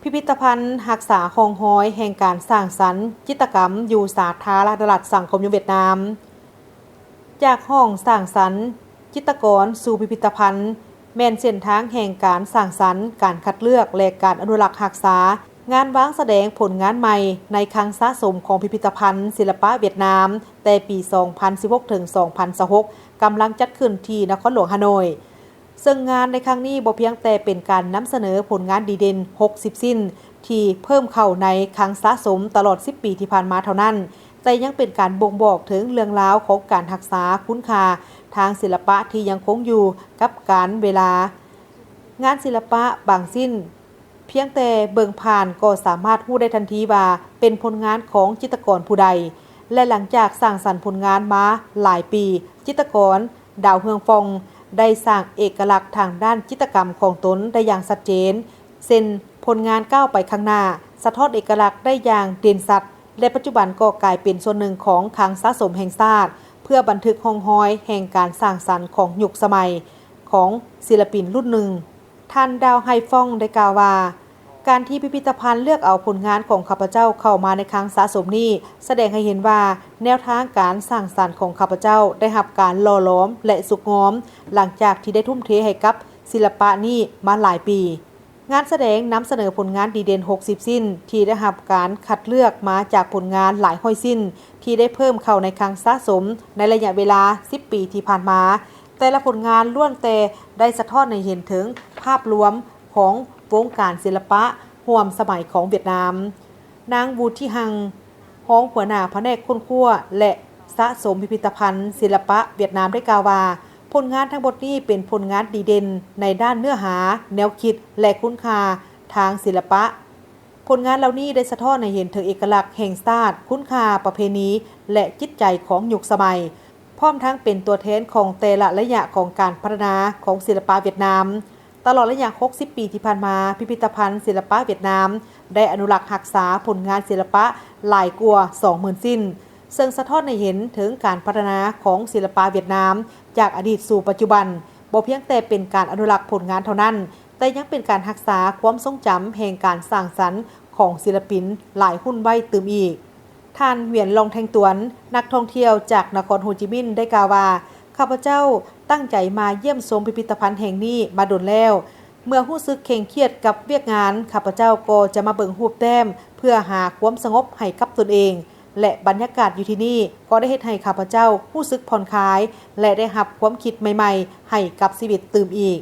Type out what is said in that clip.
ພິພິທະພັນຮັກສາຮ່ອງຮອຍແຫ່ງການສ້າງສັນຈິດຕະກຳຢູ່ສາທາລະນະລັດສັງຄົມນິຍົມຫວຽດນາມ. ຈາກຫ້ອງສ້າງສັນຈິດຕະກອນສູ່ພິພິທະພັນ ແມ່ນເສັ້ນທາງແຫ່ງການສ້າງສັນ, ການຄັດເລືອກ ແລະ ການອະນຸລັກຮັກສາ. ງານວາງສະແດງຜົນງານໃໝ່ໃນຄັງສະສົມຂອງພິພິທະພັນສິລະປະຫວຽດນາມ ແຕ່ປີສອງພັນສິບຫົກ ເຖິງ ສອງພັນຊາວຫົກ ກຳລັງຈັດຂຶ້ນທີ່ນະຄອນຫຼວງຮ່າໂນ້ຍ. ເຊິ່ງງານໃນຄັ້ງນີ້ບໍ່ພຽງແຕ່ເປັນການນຳສະເໜີຜົນງານດີເດັ່ນຫົກສິບຊິ້ນ ທີ່ເພີ່ມເຂົ້າໃນຄັງສະສົມຕະຫຼອດສິບປີທີ່ຜ່ານມາເທົ່ານັ້ນ, ແຕ່ຍັງເປັນການບົ່ງບອກເຖິງເລື່ອງລາວຂອງການຮັກສາຄຸນຄ່າທາງສິລະປະທີ່ຍັງຄົງຢູ່ກັບການເວລາ. ງານສິລະປະບາງຊິ້ນ ພຽງແຕ່ເບິ່ງຜ່ານກໍສາມາດຮູ້ໄດ້ທັນທີວ່າເປັນຜົນງານຂອງຈິດຕະກອນຜູ້ໃດ ແລະ ຫຼັງຈາກສ້າງສັນຜົນງານມາຫຼາຍປີ, ຈິດຕະກອນ ດາວເຮືອງຟອງ ໄດ້ສ້າງເອກະລັກທາງດ້ານຈິດຕະກຳຂອງຕົນໄດ້ຢ່າງຊັດເຈນ, ເຊັ່ນ ຜົນງານກ້າວໄປຂ້າງໜ້າ ສະທ້ອນເອກະລັກໄດ້ຢ່າງເດັ່ນຊັດ ແລະ ປັດຈຸບັນກໍກາຍເປັນສ່ວນໜຶ່ງຂອງຄັງສະສົມແຫ່ງຊາດ ເພື່ອບັນທຶກຮ່ອງຮອຍແຫ່ງການສ້າງສັນຂອງຍຸກສະໄໝຂອງສິລະປິນລຸ້ນໜຶ່ງ. ທ່ານ ດາວໄຮຟອງ ໄດ້ກ່າວວ່າ, ການທີ່ພິພິທະພັນເລືອກເອົາຜົນງານຂອງຂ້າພະເຈົ້າເຂົ້າມາໃນຄັງສະສົມນີ້ ສະແດງໃຫ້ເຫັນວ່າແນວທາງການສ້າງສັນຂອງຂ້າພະເຈົ້າໄດ້ຮັບການຫຼໍ່ຫຼອມ ແລະ ສຸກງອມ ຫຼັງຈາກທີ່ໄດ້ທຸ່ມເທໃຫ້ກັບສິລະປະນີ້ມາຫຼາຍປີ. ງານສະແດງນຳສະເໜີຜົນງານດີເດັ່ນຫົກສິບຊິ້ນ ທີ່ໄດ້ຮັບການຄັດເລືອກມາຈາກຜົນງານຫຼາຍຮ້ອຍຊິ້ນ ທີ່ໄດ້ເພີ່ມເຂົ້າໃນຄັງສະສົມໃນໄລຍະເວລາສິບປີທີ່ຜ່ານມາ. ແຕ່ລະຜົນງານລ້ວນແຕ່ໄດ້ສະທ້ອນໃຫ້ເຫັນເຖິງພາບລວມຂອງວົງການສິລະປະຮ່ວມສະໄໝຂອງຫວຽດນາມ. ນາງ ວູ ທິຮັງ ຮອງຫົວໜ້າພະແນກຄົ້ນຄວ້າ ແລະ ສະສົມພິພິທະພັນສິລະປະຫວຽດນາມ ໄດ້ກ່າວວ່າ, ຜົນງານທັງໝົດນີ້ເປັນຜົນງານດີເດັ່ນໃນດ້ານເນື້ອຫາ, ແນວຄິດ ແລະ ຄຸນຄ່າທາງສິລະປະ. ຜົນງານເຫຼົ່ານີ້ໄດ້ສະທ້ອນໃຫ້ເຫັນເຖິງເອກະລັກແຫ່ງຊາດ, ຄຸນຄ່າປະເພນີ ແລະ ຈິດໃຈຂອງຍຸກສະໄໝ, ພ້ອມທັງເປັນຕົວແທນຂອງແຕ່ລະໄລຍະຂອງການພັດທະນາຂອງສິລະປະຫວຽດນາມ. ຕະຫຼອດໄລຍະຫົກສິບປີທີ່ຜ່ານມາ, ພິພິທະພັນສິລະປະຫວຽດນາມໄດ້ອະນຸລັກຮັກສາຜົນງານສິລະປະຫຼາຍກວ່າສອງໝື່ນຊິ້ນ, ເຊິ່ງສະທ້ອນໃຫ້ເຫັນເຖິງການພັດທະນາຂອງສິລະປະຫວຽດນາມຈາກອະດີດສູ່ປັດຈຸບັນ. ບໍ່ພຽງແຕ່ເປັນການອະນຸລັກຜົນງານເທົ່ານັ້ນ, ແຕ່ຍັງເປັນການຮັກສາຄວາມຊົງຈຳແຫ່ງການສ້າງສັນຂອງສິລະປິນຫຼາຍຮຸ່ນໄວ້ຕື່ມອີກ. ທ່ານ ຫວຽນ ລອງແທງຕວນ, ນັກທ່ອງທ່ຽວຈາກນະຄອນໂຮຈິມິນ ໄດ້ກ່າວວ່າ, ຂ້າພະເຈົ້າຕັ້ງໃຈມາຢ້ຽມຊົມພິພິທະພັນແຫ່ງນີ້ມາດົນແລ້ວ. ເມື່ອຮູ້ສຶກເຄັ່ງຄຽດກັບວຽກງານ, ຂ້າພະເຈົ້າກໍຈະມາເບິ່ງຮູບແຕ້ມເພື່ອຫາຄວາມສະຫງົບໃຫ້ກັບຕົນເອງ ແລະ ບັນຍາກາດຢູ່ທີ່ນີ້ກໍໄດ້ເຮັດໃຫ້ຂ້າພະເຈົ້າຮູ້ສຶກຜ່ອນຄາຍ ແລະ ໄດ້ຮັບຄວາມຄິດໃໝ່ໆໃຫ້ກັບຊີວິດຕື່ມອີກ.